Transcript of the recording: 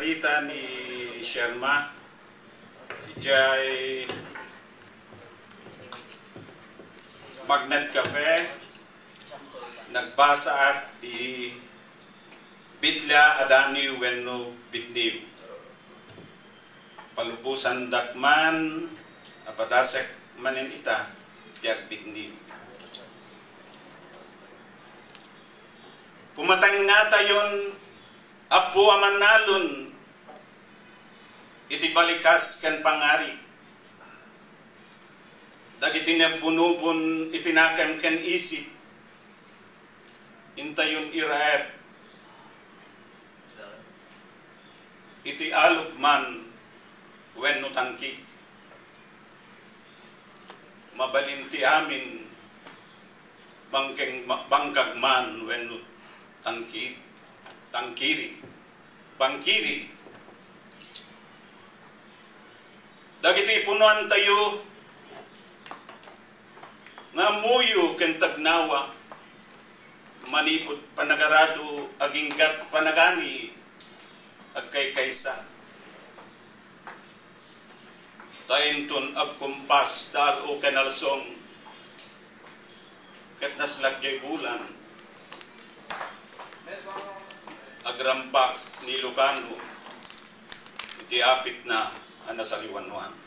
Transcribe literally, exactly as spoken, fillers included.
Ita ni Sherma, idiay Magnet Cafe, nagbasaak ti Biblia a daniw wenno bitniw. Palubosandak man a padasek manen ita ti agbitniw. Pumatengngatayon, Apo a Mannalon, iti balikas ken pangngari. Dagiti nabunobon iti nakem ken isip, intayon iraep iti alog man wenno tangkig. Mabalin ti amin, bangkeng, ma-, bangkag man wenno tangkig, tangkiri, bangkiri. Dagiti punoantayo nga ammoyo ken tagnawa, manipud panagarado aginggat panagani agkaykaysa. Ta inton agkumpas da al-o ken alsong, ket naslag jay bulan, agrampak ni Ilocano iti apitna a nasariwanuan.